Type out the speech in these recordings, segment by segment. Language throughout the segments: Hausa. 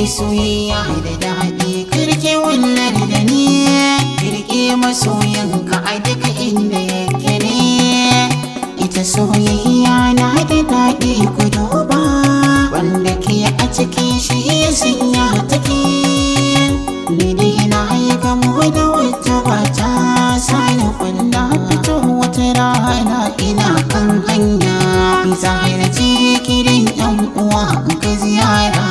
Soyayya da daɗi, karke wallar da ni, kirke masoyanka a duka inda yake ne. Ita soyayya na da daɗi, ku duba wanda ke a ciki shi ya sanya take. Ni dai na yi gamo da wata bata sani kwalla, fito wata rana ina kan hanya, zahira ce gidan yan uwa in kai ziyara.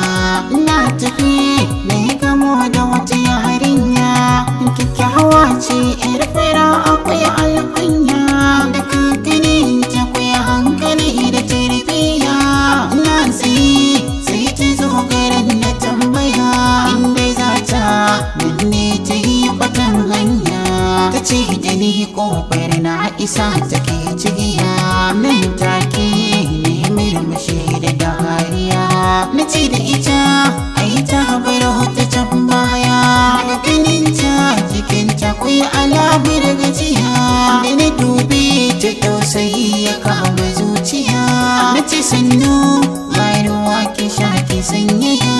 Ina tafi na yi gamo da wata yarinya, kyakkyawa ce yar fara akwai alkunya, da kankani ta kwai hankali da tarbiyya. Ina tsaye sai ta zo garin na tambaya inda za ta, nan ne ta yi kwatan hanya. Ta ce da ni kofar na isa take cigiya, nan take ne murmushi da dariya. Na ce da ita ai ta bar ta can baya, daga ganin ta jikin ta kwai alamar gajiya. Da na dubi ta tausayi ya kama zuciya, na ce sannu ga ruwa ki sha ki sanyaya,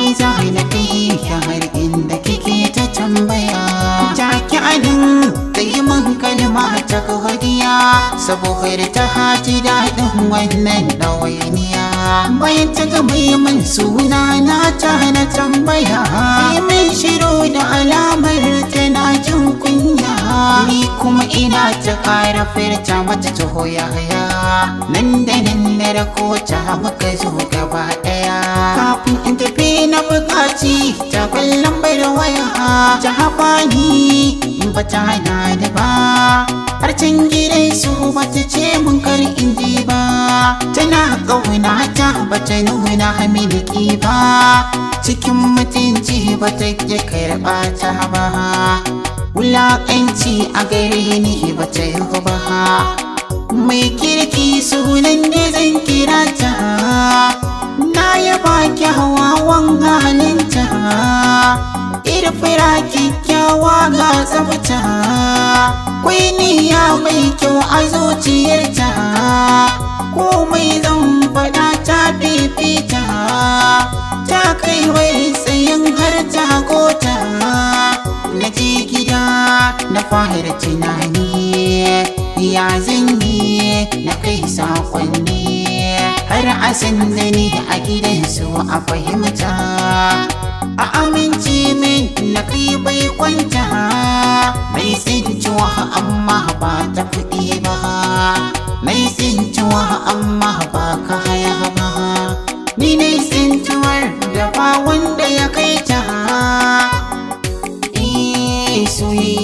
ni za na kai ki har inda kike ta tambaya. Take anan ta yi min kalma ta godiya, saboda ta haji daɗin wannan ɗawainiya. Bayan ta gama yi min suna na ta na tambaya, yi min shiru da alamar tana jin kunya. Ni kuma ina ta ƙara furta mata taho yaya, nan da nan na rako ta muka zo gaba ɗaya. Kafin in tafi na buƙaci ta lambar waya, ta haɓa ni ba ta hana da ba. Har can gidan su ba ta ce mun kar in je ba, tana ƙauna ta ba ta nuna mini ƙi ba, cikin mutunci ba ta ƙi karɓa ta ba. Wulaƙanci a gare ni ba ta yi ba, mai kirki sunan da zan kira ta. Na yaba kyawawan halinta, irfira kyakkyawa ga tsafta, kwai niyya mai kyau a zuciyarta, komai zan faɗa ta fifita. Ta kai wai tsayin har ta gota, na je gida na fara tunani, ya zan yi na kai saƙonni har a san da ni a gidansu a fahimta, a amince min na kai bai kwanta. Mai tsintuwa amma ba ta kuɗi ba, mai tsintuwa amma ba kaya ba, ni ne tsintuwar da ba wanda ya kai ta. Soyayya.